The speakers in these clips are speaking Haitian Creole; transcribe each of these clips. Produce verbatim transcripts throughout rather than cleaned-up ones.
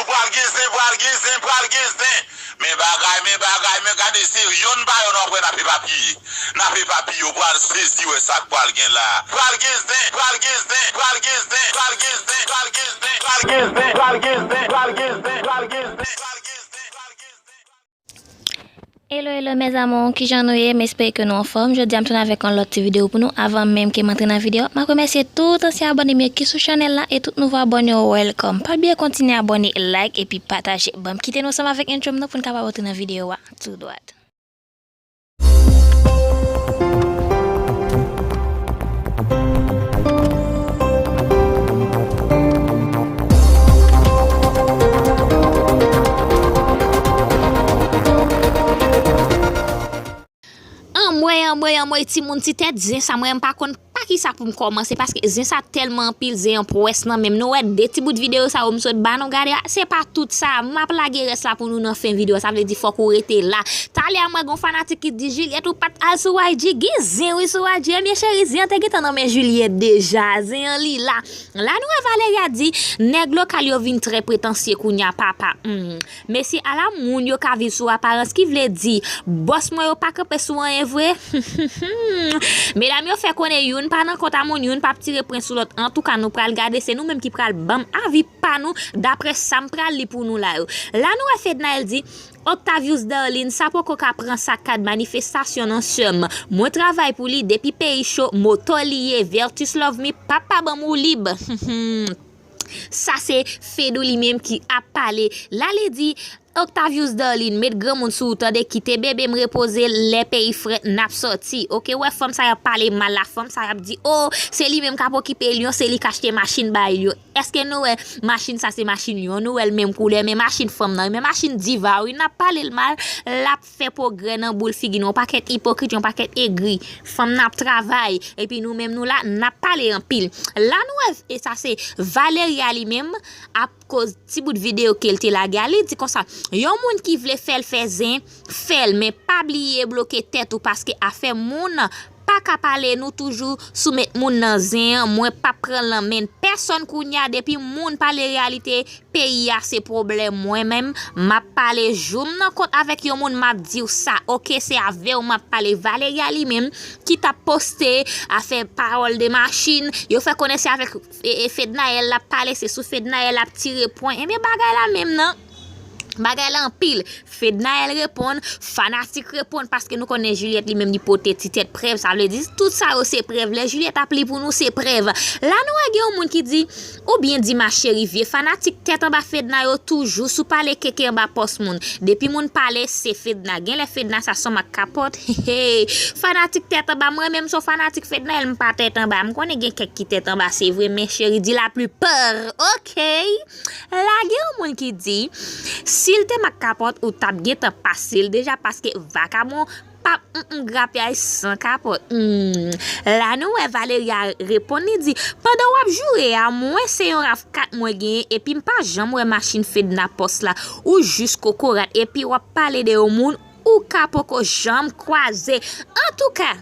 Pral gen zen, pral gen zen, pral gen zen. Men bagay, men bagay, men gade se yonn pa yonn w ap wè n ap epapiye. N ap epapiye, w pral sezi wè sa k pral gen la. Pral gen zen, pral gen zen, pral gen zen, pral gen zen, pral gen zen, pral gen zen, pral gen zen, pral gen zen, pral gen zen, pral gen zen, pral gen zen, pral gen zen. Hello, hello, mes amours, kijan nou ye? M espere ke nou anfòm. Jodi a m tounen avèk yon lòt ti videyo pou nou. Avan menm ke m antre nan videyo, m ap remèsye tout ansyen abòne m yo ki sou chanèl la e tout nouvo abòne yo, welcome. Pa bliye kontinye abòne, like epi pataje. Ban m kite nou ansanm avèk entro m nan pou n kapab antre nan videyo a tou dwat. Anmwey, anmwey, anmwey, timoun, ti tèt zen sa, mwen, m pa konn pa kisa pou m kòmanse, paske zen sa tèlman anpil, zen an pwès nan men m. Nou wè de ti bout videyo sa yo m sot ba nou gade a, se pa tout sa, m ap lage rès la pou nou nan fen videyo a, sa vle di fòk ou rete la. Talè a mwen gon fanatik ki di, Juliette, ou pa t al sou I G, gen zen wi sou I G, ebyen cheri, zen an te gentan nan men Juliette deja, zen an li la. La nou wè Valeria di, nèg lokal yo vin trè pretansye kounya, papa. Hmm. Mesye, ala moun yo ka viv sou aparans, ki vle di, bòs mwen yo pa kanpe sou anyen vre. Medam yo fè konnen youn pa nan kont a moun, youn p ap tire pwen sou lòt. Antouka, nou pral gade, se nou menm ki pral ban m avi pa nou, daprè sa m pral li pou nou la yo. La nou wè Fednaelle di, Octavius Darline, sa poko ka pran sakad manifestasyon non sè m. Mwen travay pou li depi peyi cho, moto li ye, Vertus Love Me, papa ban m woulib. Sa se Fedou li menm ki ap pale. La li di, Octavius Darline, met granmoun sou ou tande, kite bebe m repoze, lè peyi frèt n ap sòti. Oke, wè fanm sa y ap pale mal la, fanm sa y ap di, o, se li menm k ap okipe Lyon, se li k achte machin bay Lyon. Èske nou wè machin sa se machin Lyon? Nou wè l menm koulè, men machin fanm nan, men machin diva, wi, n ap pale l mal, l ap fè pwogrè nan boul figi nou. Yon pakèt ipokrit, yon pakèt egri. Fanm nan ap travay, epi nou menm nou la, n ap pale anpil. La nou wè, e sa se Valeria li menm, ap koz ti bout videyo ke l te lage a, li di konsa, yon moun ki vle fè l fè zen, fè l, men pa bliye bloke tèt ou, paske afè moun pa ka pale, nou toujou sou met moun nan zen an, mwen p ap pran lanmenn pèsonn kounya, depi moun pale reyalite peyi a se pwoblèm, mwen menm, m ap pale jou m nan kont avèk yon moun, m ap di w sa, oke, se avè w m ap pale, Valeria li menm, ki t ap poste afè pawòl de machin, yo fè konnen se avèk e, e, Fednaelle l ap pale, se sou Fednaelle l ap tire pwen. Ebyen, bagay la menm nan. Bagay la anpil. Fednaelle reponn, fanatik reponn, paske nou konnen Juliette li menm li pote ti tèt prèv, sa vle di tout sa yo se prèv. Lè Juliette ap li pou nou, se prèv. La nou wè gen yon moun ki di, oubyen di ma chérie, vye fanatik tèt anba Fedna yo toujou sou pale keke anba pòs moun. Depi moun pale, se Fedna. Genlè Fedna sa se yon mak kapòt. Hey, hey. Fanatik tèt anba, mwen menm se yon fanatik Fednaelle, m pa tèt anba. M konnen gen kèk ki tèt anba, se vre, men cheri di la plupart. Oke. La gen yon moun ki di, si l te mak kapòt, ou t ap gentan pase l deja, paske vakabon p ap, mm, mm, grapyay san kapòt. Hmm. La nou wè Valeria reponn, li di, pandan w ap joure a, mwen se yon rav kat mwen genyen, epi m pa janm wè machin Fedna pòs la, ou jis kokorat, epi w ap pale de yon moun ou ka poko janm kwaze. Antouka,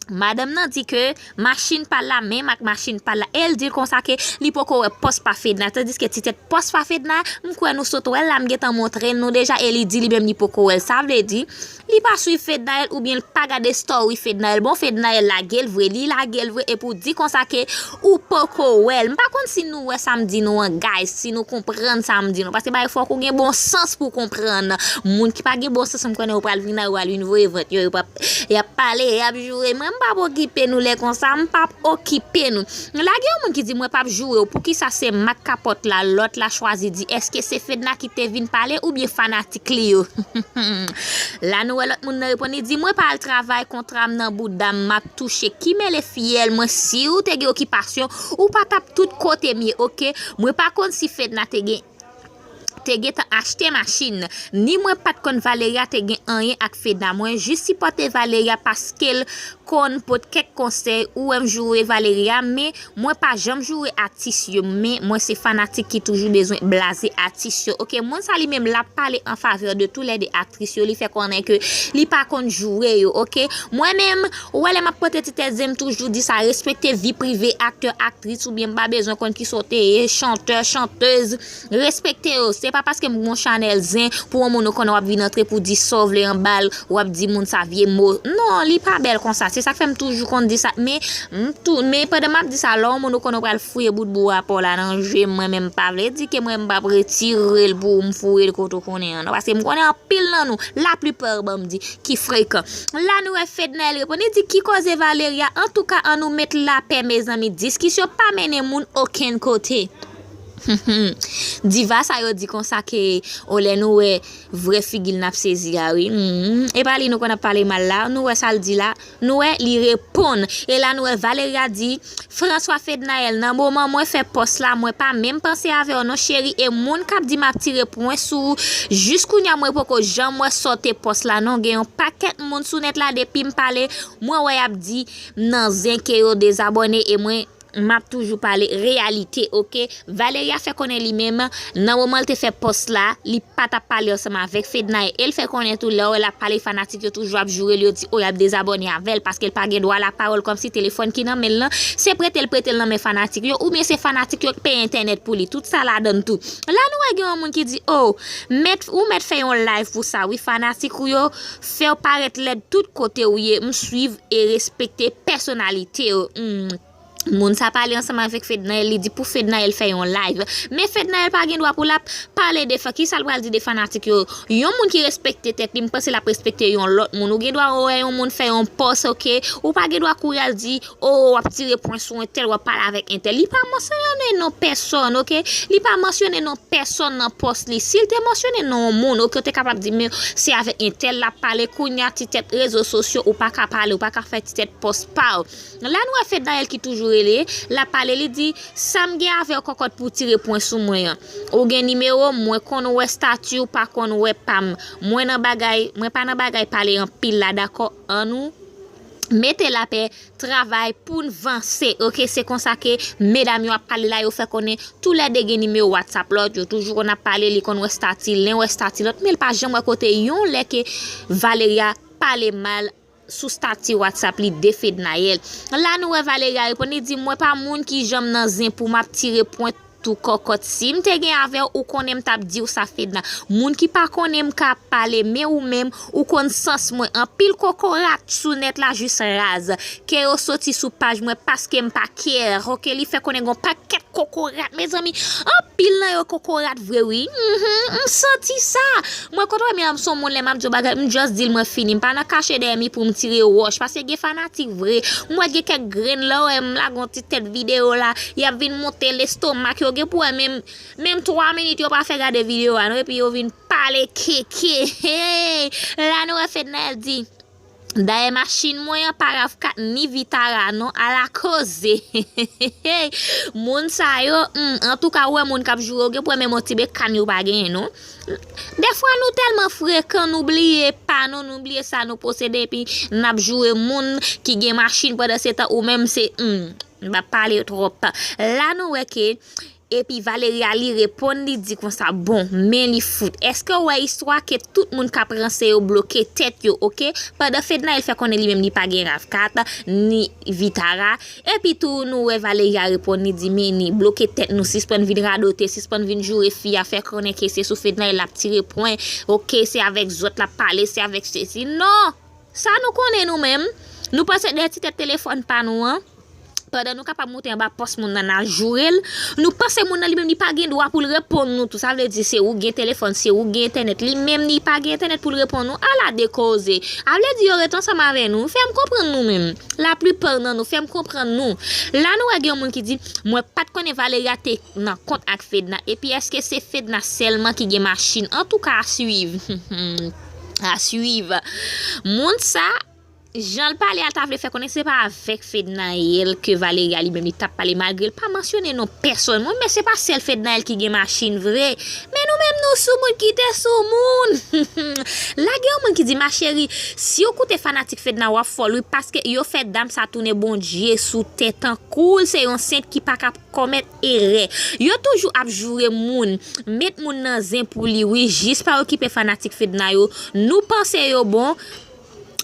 madanm nan di ke machin pa l la menm ak machin pa l la, e l di l konsa ke li poko wè pòs pa Fedna, tandiske ti tèt pòs pa Fedna, m kwè nou sot wè l la, m gentan montre l nou deja, e li di li menm li poko wè l. Sa vle di, li pa swiv Fednaelle oubyen l pa gade story Fednaelle. Bon, Fednaelle lage l vre, li lage l vre, epi w di konsa ke ou poko wè l. M pa konn si nou wè sa m di nou an, guys, si nou konprann sa m di nou, paske bagay fòk ou gen bon sans pou w konprann. Moun ki pa gen bon sans, m konnen yo pral vin la, yo pral vin voye vant yo, yo p ap, y ap pale, y ap joure. Mwen, m p ap okipe nou lè konsa, m p ap okipe nou. La gen yon moun ki di, mwen p ap joure w, poukisa se mak kapòt la, lòt la chwazi di, èske se Fedna ki te vin pale oubyen fanatik li yo? La nou wè lòt moun nan reponn, li di, mwen pa al travay, kontra m nan bouda m, m ap touche. Ki mele fyèl mwen, si w te gen okipasyon, ou pa t ap tout kote m ye, oke? Mwen pa konn si Fedna te gen te gentan achte machin. Ni mwen pa t konn Valeria te gen anyen ak Fedna. Mwen jis sipòte Valeria paske l konn pot kèk konsèy, ou wè m joure Valeria, men mwen pa janm joure atis yo, men mwen se fanatik ki toujou bezwen blaze atis yo. Oke, moun sa li menm l ap pale an favè de toulède aktris yo, li fè konnen ke li pa konn joure yo, oke? Mwen menm, ou wè lè m ap pote ti tèt zen, m toujou di sa, respekte vi prive aktè, aktris, oubyen m pa bezwen konn kisa w te ye, chantè, chantèz, respekte yo. Se pa paske m gen yon chanèl zen pou yon moun ou konnen w ap vin antre pou di sa w vle anba l, w ap di moun sa vye mo. Non, li pa bèl konsa. Se sa k fè m toujou konn di sa. Men, m tou, men pandan m ap di sa, lè yon moun ou konnen w pral fouye bout bouwa pa w la nan je m, mwen menm m pa vle di ke mwen m p ap retire l pou m foure l kote w konnen an. Non, paske m konnen anpil nan nou, laplipa ban m di, ki frekan. La nou wè Fednaelle reponn, li di, ki koze Valeria? Antouka, annou met lapè, mezanmi. Diskisyon pa mennen moun okenn kote. Diva sa yo di konsa ke, o, lè nou wè vrè figi l n ap sezi a, wi. Hmm. E pa li nou konn ap pale mal la. Nou wè sa l di la. Nou wè li reponn. E la nou wè Valeria di, François Fednaelle, nan moman mwen fè pòs la, mwen pa menm panse avè w non, cheri. E moun k ap di m ap tire pwen sou ou, jis kounye a mwen poko janm wè sa w te pòs la non. Gen yon pakèt moun sou nèt la, depi m pale, mwen wè y ap di m nan zen, ke yo dezabòne, e mwen m ap toujou pale reyalite, oke? Valeria fè konnen li menm, nan moman l te fè pòs la, li pa t ap pale ansanm avèk Fednaelle. E l fè konnen tou, lè w wè l ap pale, fanatik yo toujou ap joure l, yo di, o, y ap dezabòne avè l, paske l pa gen dwa lapawòl, kòmsi telefòn ki nan men l lan, se prete l prete l nan men fanatik yo, oubyen se fanatik yo k peye entènèt pou li. Tout sa ladan l tou. La nou wè gen yon moun ki di, o, mèt, ou mèt fè yon live pou sa, wi, fanatik ou yo fè w parèt lèd tout kote ou ye, m swiv e respekte pèsonalite yo. Hmm. Moun sa pale ansanm avèk Fednaelle, li di pou Fednaelle fè yon live. Men Fednaelle pa gen dwa pou l ap pale de fa-, kisa l pral di de fanatik yo? Yon moun ki respekte tèt li, m panse l ap respekte yon lòt moun. Ou gen dwa wè yon moun fè yon pòs, oke? Ou pa gen dwa kouri al di, o, w ap tire pwen sou entèl, w ap pale avèk entèl. Li pa mansyone non pèsonn, oke? Li pa mansyone non pèsonn nan pòs li. Si l te mansyone non yon moun, oke, ou te kapab di, men se avèk entèl l ap pale. Kounye a, ti tèt rezo sosyo, ou pa ka pale, ou pa ka fè ti tèt pòs pa w. La nou wè Fednaelle ki toujou rele, l ap pale, li di, sa m gen avè w kòkòt pou w tire pwen sou mwen an? Ou gen nimewo m, mwen konn wè stati w, pa konn wè pa m. Mwen nan bagay, mwen pa nan bagay pale anpil la, dakò? Annou mete lapè, travay pou n vanse, oke? Se konsa ke medam yo ap pale la, yo fè konnen toulède gen nimewo WhatsApp lòt, yo toujou konn ap pale, li konn wè stati l, len wè stati lòt, men l pa janm wè kote yon lè ke Valeria pale mal sou stati WhatsApp li de Fednaelle. La nou wè Valeria reponn, li di, mwen pa moun ki janm nan zen pou m ap tire pwen tou kòkòt. Si m te gen avè w, ou konnen m t ap di w sa, Fedna. Moun ki pa konnen m ka pale, men ou menm, ou konn sans mwen. Anpil kokorat sou nèt la jis raz. Ke yo soti sou paj mwen paske m pa care, oke? Li fè konnen gon pakèt kokorat, mezanmi. Anpil nan yo kokorat vre, wi. Mhm, m santi sa. Mwen konn wè Miam son moun lè m ap di yon bagay, m just di l mwen fini. M pa nan kache dèyè mi pou m tire wòch, paske gen fanatik vre. M wè gen kèk grenn lè w wè m lage yon ti tèt videyo la, y ap vin monte lestomak yo, gen pou wè menm, menm twa minit yo pa fè gade videyo a non, epi yo vin pale keke. Hey! La nou wè Fednaelle di, dayè machin mwen an pa RAV kat ni Vitara non, ala koze. Moun sa yo, hmm, antouka ou wè moun k ap joure yo, gen pou wè menm yon ti bekàn yo pa genyen non. Defwa nou tèlman frekan, nou bliye pa nou, nou bliye sa nou posede, epi n ap joure moun ki gen machin pandan se tan ou menm se, hmm, m pa pale twòp. La nou wè ke, epi Valeria li reponn, li di konsa, bon, men li fout. Èske w wè istwa ke tout moun k ap ranse yo bloke tèt yo, oke? Pandan Fednaelle fè konnen li menm li pa gen RAV kat, ni Vitara. Epi tou, nou wè Valeria reponn, li di, men ni bloke tèt nou, sispann vin radote, sispann vin joure fi a, fè konnen ke se sou Fednaelle l ap tire pwen, oke, se avèk zòt l ap pale, se avèk sesi. Non! Sa nou konnen nou menm, nou panse de ti tèt telefòn pa nou an, pandan nou kapab moute anba pòs moun nan, n al joure l, nou panse moun nan li menm li pa gen dwa pou l reponn nou tou. Sa vle di se ou gen telefòn, se ou gen entènèt, li menm li pa gen entènèt pou l reponn nou. Ala de koze! A vle di yo ret ansanm avè nou, fè m konprann nou menm. Laplipa nan nou, fè m konprann nou. La nou wè gen yon moun ki di, mwen pa t konnen Valeria te nan kont ak Fedna. Epi èske se Fedna sèlman ki gen machin? Antouka, a swiv. A swiv. Moun sa, Jan l pale a, l ta vle fè konnen se pa avèk Fednaelle ke Valeria li menm li t ap pale, malgre l pa mansyone non pèsòn. Mwen, men se pa sèl Fednaelle ki gen machin vre. Men nou menm nou soumoun, kite soumoun. La gen yon moun ki di, ma chérie, si w koute fanatik Fedna, w ap fòl wi, paske yo fè dam sa tounen Bondye sou tè, tankou l se yon sent ki pa ka kòmèt erè. Yo toujou ap joure moun, met moun nan zen pou li wi, jis pa okipe fanatik Fedna yo. Nou panse yo bon,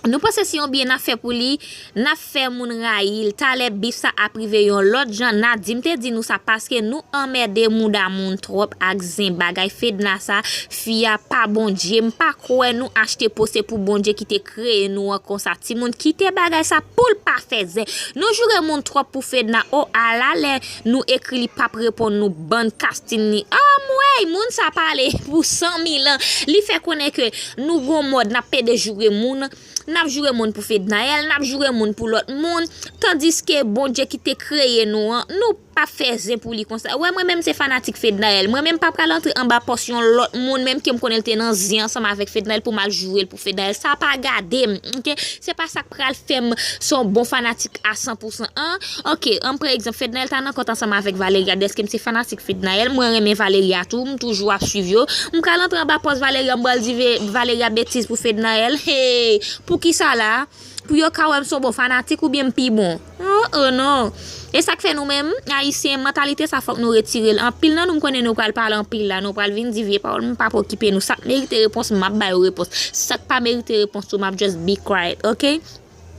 nou panse se yon byen n ap fè pou li, n ap fè moun rayi l. Talè bif sa ap rive yon lòt jan. Nadim te di nou sa, paske nou anmède mouda moun twòp ak zen bagay Fedna sa. Fi a pa Bondye. M pa kwè nou achte po se pou Bondye ki te kreye nou an konsa. Timoun, kite bagay sa pou l pa fè zen. Nou joure moun twòp pou Fedna. O, ala lè nou ekri li p ap reponn nou, bann kastin li. Anmwey, moun sa pale pou san mil an. Li fè konnen ke nou gon mòd n ap pede joure moun. N ap joure moun pou Fednaelle, n ap joure moun pou lòt moun, tandiske Bondye ki te kreye nou an, nou p ap fè zen pou li konsa. Wè, mwen menm se fanatik Fednaelle. Mwen menm pa pral antre anba pòs yon lòt moun, menm ke m konnen l te nan zen ansanm avèk Fednaelle, pou m al joure l pou Fednaelle. Sa pa gade m, oke? Se pa sa k pral fè m se yon bon fanatik a san pou san an. Oke, an pran egzanp, Fednaelle ta nan kont ansanm avèk Valeria, dèske m se fanatik Fednaelle, mwen renmen Valeria tou, m toujou ap swiv yo. M pral antre anba pòs Valeria, m pral di Ve-, Valeria betiz pou Fednaelle. Hey, poukisa la? Pou yo ka wè m se yon bon fanatik oubyen m pi bon? Oh, oh non. E sa k fè nou menm, Ayisyen, mantalite sa fòk nou retire l. Anpil nan nou, m konnen nou pral pale anpil la, nou pral vin di vye pawòl, m p ap okipe nou. Sa k merite repons, m ap ba yo repons. Sa k pa merite repons tou, m ap just be quiet, oke?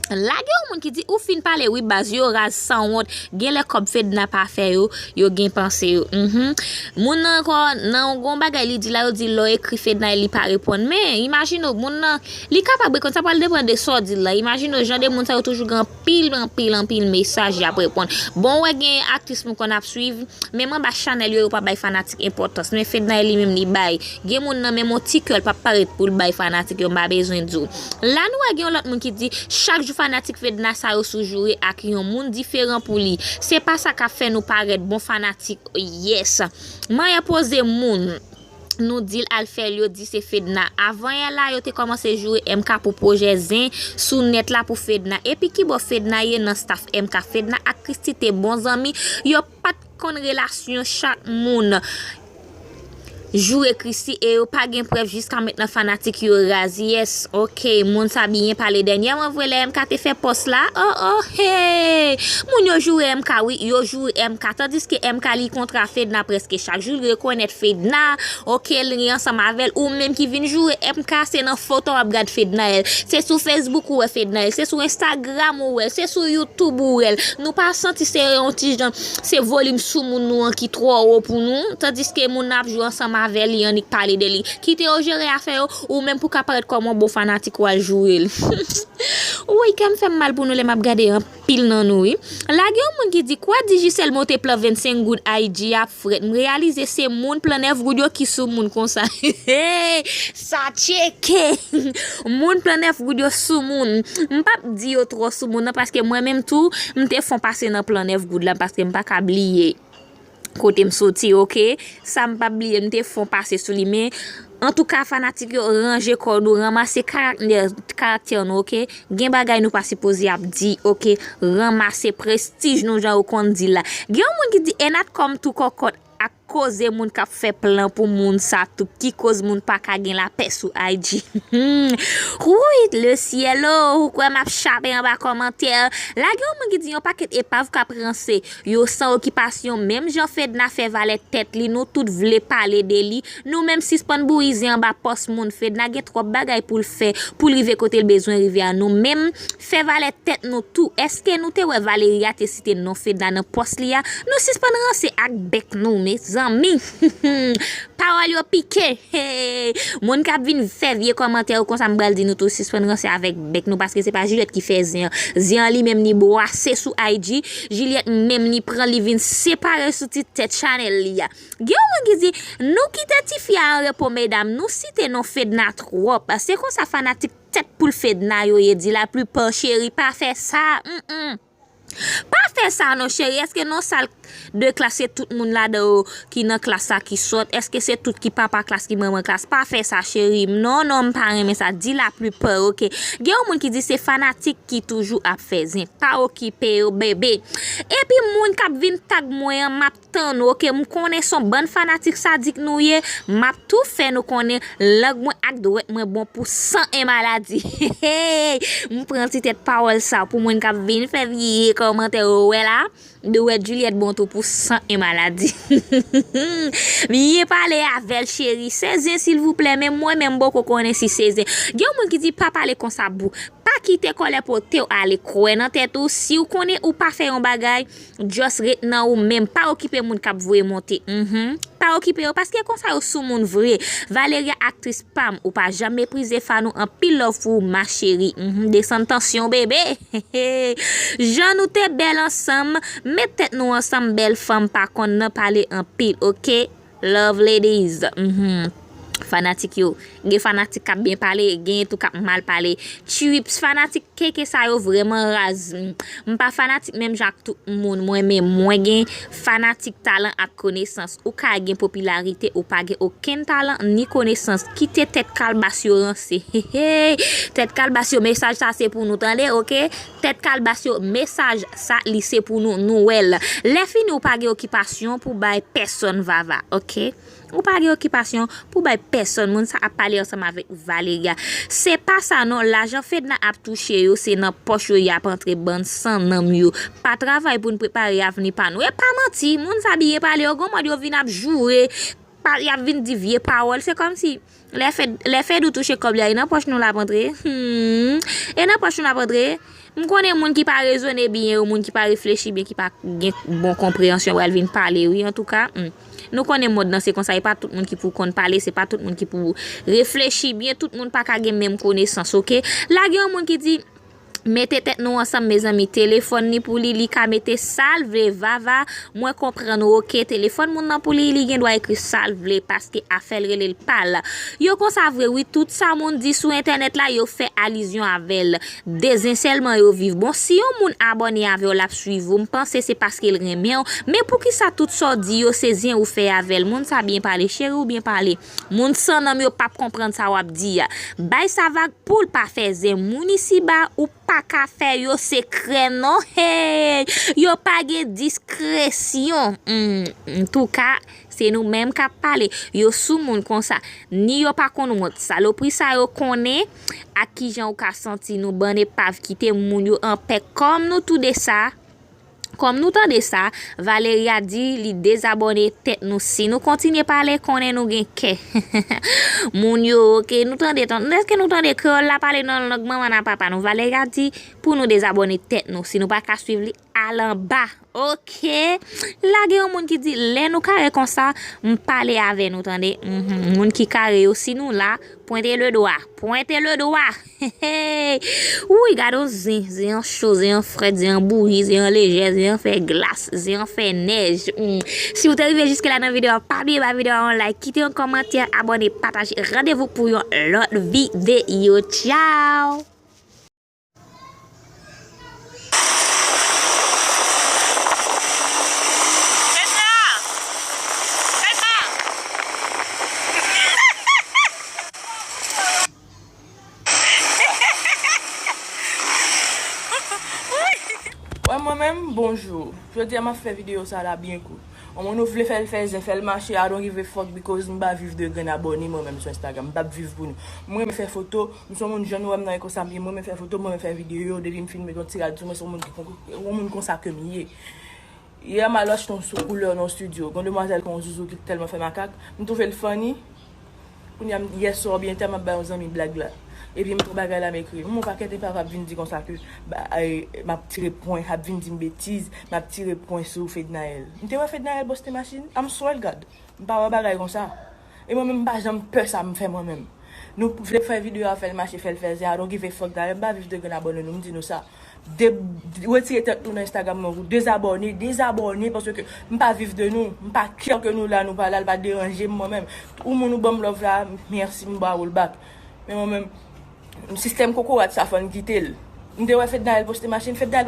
La gen yon moun ki di, ou fin pale wi baz, yo raz sanwont, genlè kòb Fedna pa fè yo, yo gen panse yo. Mhm. Moun nan ankò, nan yon gon bagay li di la, yo di lè w ekri Fedna li pa reponn. Men, imajine w, moun nan, li kapab reponn, sa pral depann de sa w di l la. Imajine w, jan de moun sa yo toujou gen anpil, anpil, anpil mesaj y ap reponn. Bon, w wè gen aktris m konn ap swiv, menm anba chanèl yo, yo pa bay fanatik enpòtans. Men Fedna li menm li bay. Gen moun nan menm yon ti kè l p ap parèt pou l bay fanatik yo, m pa bezwen di w. La nou wè gen yon lòt moun ki di, chak jou fanatik Fedna sa yo sou joure ak yon moun diferan pou li. Se pa sa k ap fè nou parèt bon fanatik, yes. Manyè poze moun, nou di l al fè l, yo di se Fedna. Avan yè la, yo te kòmanse joure M K pou pwojè zen sou nèt la pou Fedna. Epi kibò Fedna ye nan staff M K? Fedna ak Christie te bon zanmi, yo pa t konn relasyon chak moun. Joure Christie e yo pa gen prèv jiska mentnan fanatik yo raz. Yes, oke, moun sa byen pale dènyèman vre lè M K te fè pòs la. Oh, oh, hey! Moun yo joure M K wi, yo joure M K. Tandiske M K li kontre a Fedna prèske chak jou, li rekonèt Fedna, oke, li ansanm avè l. Ou menm ki vin joure M K, se nan foto w ap gad Fednaelle. Se sou Facebook ou wè Fednaelle, se sou Instagram ou wè l, se sou YouTube ou wè l. Nou pa santi se yon ti jan, se volim soumoun nou an ki twò wo pou nou, tandiske moun nan ap joure ansanm avè li, annik pale de li. Kite yo jere afè yo, ou menm pou ka parèt kòm yon bon fanatik w al joure l. Woy, kè m fè m mal pou nou lè m ap gade anpil nan nou, wi. La gen yon moun ki di, kwa Digicel monte plan vennsenk goud I G ap frèt. M reyalize se moun plan nèf goud yo ki sou moun konsa. Sa tcheke! Moun plan nèf goud yo sou moun. M p ap di yo twò sou moun nan, paske mwen menm tou, m te fon pase nan plan nèf goud la, paske m pa ka bliye kote m soti, oke? Sa m p ap bliye, m te fon pase sou li, men antouka, fanatik yo, ranje kò nou, ranmase karaktè, karaktè nou, oke? Gen bagay nou pa sipoze ap di, oke? Ranmase prestij nou, jan yo konn di la. Gen yon moun ki di, Enat kòm tou kòkòt ak koze moun k ap fè plan pou moun sa tou, ki koz moun pa ka gen lapè sou I G. Wouy, le cielo, ou kwè m ap chape anba kòmantè. La gen yon moun ki di yon pakèt epav k ap ranse. Yo san okipasyon, menm jan Fedna fè valè tèt li, nou tout vle pale de li. Nou menm sispann bouyize anba pòs moun. Fedna gen twòp bagay pou l fè, pou l rive kote l bezwen rive a. Nou menm, fè valè tèt nou tou. Èske nou te wè Valeria te site non Fedna nan pòs li a? Nou sispann ranse ak bèk nou, mezanmi. Pawòl yo pike. Hey! Moun k ap vin fè vye kòmantè yo konsa, m pral di nou tou, sispann ranse avèk bèk nou, paske se pa Juliette ki fè zen an. Zen an li menm li bwase sou I G. Juliette menm li pran li vin separe sou ti tèt chanèl li a. Gen yon moun ki di, nou kite tifi a an repo, medam, nou site non Fedna twòp. Se konsa fanatik tèt poul Fedna yo ye, di la pli pa cheri, pa fè sa. Mm, mm. Pa fè sa non, cheri. Èske nan sal de klas se tout moun ladan yo ki nan klas sa ki sòt? Èske se tout ki papa klas, ki manman klas? Pa fè sa, cheri. Non, non, m pa renmen sa. Di la plupart, oke. Gen yon moun ki di se fanatik ki toujou ap fè zen. Pa okipe yo, bebe. Epi moun k ap vin tag mwen an, m ap tann ou, oke? M konnen se yon bann fanatik sadik nou ye. M ap tou fè nou konnen lang mwen ak dwèt mwen bon pou san en maladi. M pran ti tèt pawòl sa pou moun k ap vin fè vye kòmantè yo wè la. Dwèt Juliette bon tou pou san en maladi. Vye pale avè l, cheri. Se zen, silvouplè, men mwen menm m poko konnen si se zen. Gen yon moun ki di pa pale konsa, boo. Pa kite kòlè pote w ale. Kwè nan tèt ou. Si w konnen ou pa fè yon bagay, just ret nan ou menm. Pa okipe moun k ap voye monte. Mhm. Pa okipe yo, paske konsa yo sou moun vre. Valeria, aktris pa m, ou pa janm meprize fan ou. Anpil love pou ou, ma chérie. Mhm. Desann tansyon, bebe. Jan nou te bèl ansanm, met tèt nou ansanm, bèl fanm pa konn nan pale anpil, oke? Love, ladies. Mhm. Fanatik yo. Gen fanatik k ap byen pale, gen tou k ap mal pale. Tchuips, fanatik keke sa yo vrèman raz. M pa fanatik menm jan ak tout moun mwen, men mwen gen fanatik talan ak konesans. Ou ka gen popilarite, ou pa gen okenn talan ni konesans. Kite tèt kalbas yo ranse. Hey, hey. Tèt kalbas yo, mesaj sa se pou nou, tande, oke? Tèt kalbas yo, mesaj sa, li se pou nou, nou wè l. Lè fini, ou pa gen okipasyon pou bay pèsonn vava, oke? Ou pa gen okipasyon pou bay pèsonn. Moun sa ap pale ansanm avèk Valeria. Se pa sa non, lajan Fedna ap touche yo, se nan pòch yo y ap antre, bann san nanm yo. Pa travay pou n prepare avni pa nou. E pa manti, moun sa byen pale, yo gon mòd yo vin ap joure, pa, y ap vin di vye pawòl. Se kòmsi lè Fed, lè Fedou touche kòb li a, e nan pòch nou l ap antre. Hmm. E nan pòch nou l ap antre. M konnen moun ki pa rezone byen yo, moun ki pa reflechi byen, ki pa gen bon konpreyansyon pral vin pale, wi, antouka. Hmm. Nou konnen mond lan se konsa, e pa tout moun ki pou konn pale, se pa tout moun ki pou reflechi byen, tout moun pa ka gen menm konesans, oke? La gen yon moun ki di, mete tèt nou ansanm, mezanmi, telefòn ni pou li, li ka mete sa l vle, vava, mwen konprann ou, oke? Telefòn moun nan pou li, li gen dwa ekri sa l vle, paske afè l rele l pa l. Yo konsa vre, wi, tout sa moun di sou entènèt la, yo fè alizyon avè l. De zen sèlman yo viv. Bon, si yon moun abòne avè w, l ap swiv ou, m panse se paske l renmen w. Men poukisa tout sa w di yo, se zen ou fè avè l? Moun sa byen pale, cheri, ou byen pale. Moun san nanm yo p ap konprann sa w ap di a. Bay sa vag pou l pa fè zen. Moun isiba, ou pa ka fè yo sekrè non. Hey! Yo pa gen diskresyon. Hmm, antouka, se nou menm k ap pale. Yo sou moun konsa. Ni yo pa konn wont. Salopri sa yo konnen ak kijan ou ka santi nou, bann epav, kite moun yo anpè. Kòm nou toude sa, kòm nou tande sa, Valeria di li dezabòne tèt nou. Si nou kontinye pale, konnen nou gen kè. Moun yo, oke, nou tande, tan-, èske nou tande kreyòl la pale nan lang manman n a papa nou? Valeria di pou nou dezabòne tèt nou. Si nou pa ka swiv li, al anba. Oke. La gen yon moun ki di, lè nou kare konsa, m pale avè nou, tande. Mhm. Moun ki kare yo, si nou la, pwente le dwa. Pwente le dwa. Hey, hey. Wi, gade yon zen. Zen an cho, zen an frèt, zen an bouyi, zen an lejè, zen an fè glas, zen an fè nèj. Hmm. Si w te rive jiske la nan videyo a, pa bliye ba videyo a yon like, kite yon kòmantè, abòne, pataje. Randevou pou yon lòt videyo. Tchao! Wè, mwen menm, bonjou. Jodi a m ap fè videyo sa la byen kout. Yon moun ou vle fè l fè zen, fè l mache, I don't give a fuck, because m pa viv de grenn abòne mwen menm sou Instagram. M p ap viv pou nou. M renmen fè foto, m se yon moun jan nou wè m nan e konsa m ye. M renmen fè foto, m renmen fè videyo, depi m fin met yon ti rad sou mwen, se yon moun ki kon-, yon moun konsa ke m ye. Yè m al achte yon sou koulè nan yon estidyo. Gen yon demwazèl ki yon zouzou ki tèlman fè makak. M twouve l funny. Kounye a, m, yè swa oubyen tè, m ap bay yon zanmi blag la. Epi m pran bagay la, m ekri. M wè yon pakèt epav ap vin di konsa ke, ba, ay, m ap tire pwen, ap vin di m betiz, m ap tire pwen sou Fednaelle. M te wè Fednaelle poste machin, I'm swear God. M pa wè bagay konsa. E mwen menm, m pa janm pè sa m fè mwen menm. Nou vle fè videyo a, fè l mache, fè l fè zen, I don't give a fuck. Dayè, m pa viv de grenn abòne nou, m di nou sa. De, retire tèt nou nan Instagram mwen, ou dezabòne, dezabòne, paske m pa viv de nou, m pa care ke nou la, nou pa la, l pa deranje m mwen menm. Ou moun ou ban m love la, mèsi, m ba ou l back. Men mwen menm, sistèm kokorat sa, fò n kite l. M te wè Fednaelle poste machin, Fednaelle